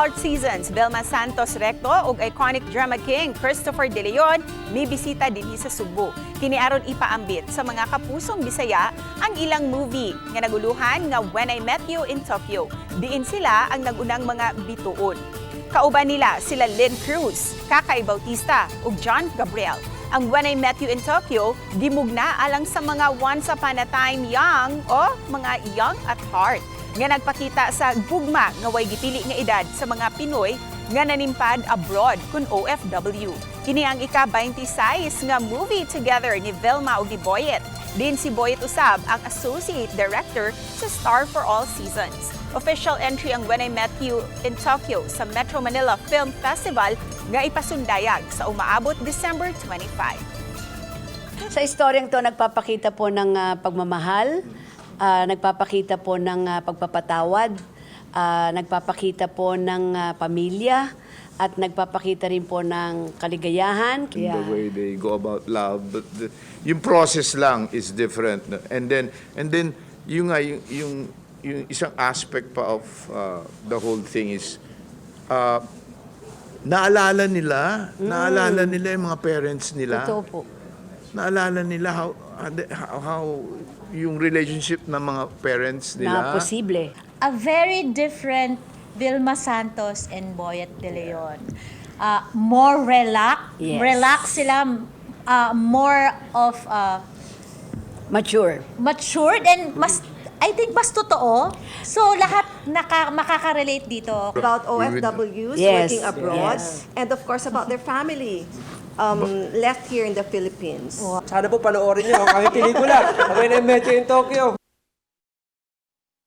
All Seasons, Vilma Santos Recto ug iconic drama king Christopher De Leon mibisita dinhi sa Sugbo. Kini aron ipaambit sa mga kapusong Bisaya ang ilang movie nga naguluhan nga When I Met You in Tokyo. Diin sila ang nagunang mga bituon. Kauban nila sila Lynn Cruz, Kakay Bautista ug John Gabriel. Ang When I Met You in Tokyo gimugna alang sa mga once upon a time young o mga young at heart nga nagpakita sa gugma nga way gipili nga edad sa mga Pinoy nga nanimpad abroad kun OFW. Kini ang ika-26 nga movie together ni Vilma ug ni Boyet. Din si Boyet usab ang associate director sa Star for All Seasons. Official entry ang When I Met You in Tokyo sa Metro Manila Film Festival nga ipasundayag sa umaabot December 25. Sa istoryang to, nagpapakita po ng pagmamahal, nagpapakita po ng pagpapatawad, nagpapakita po ng pamilya, at nagpapakita rin po ng kaligayahan. The way they go about love, but yung process lang is different, no? And then yung nga yung isang aspect pa of the whole thing is naalala nila yung mga parents nila. Totoo po. Naalala nila how yung relationship ng mga parents nila. Na posible. A very different Vilma Santos and Boyet de Leon. More relax, relax sila, more of Mature. Matured and mas, I think, mas totoo. So lahat makaka-relate dito. About OFWs working abroad and of course about their family left here in the Philippines. Sana po panoorin niyo ang aming pelikula, When I Met You in Tokyo.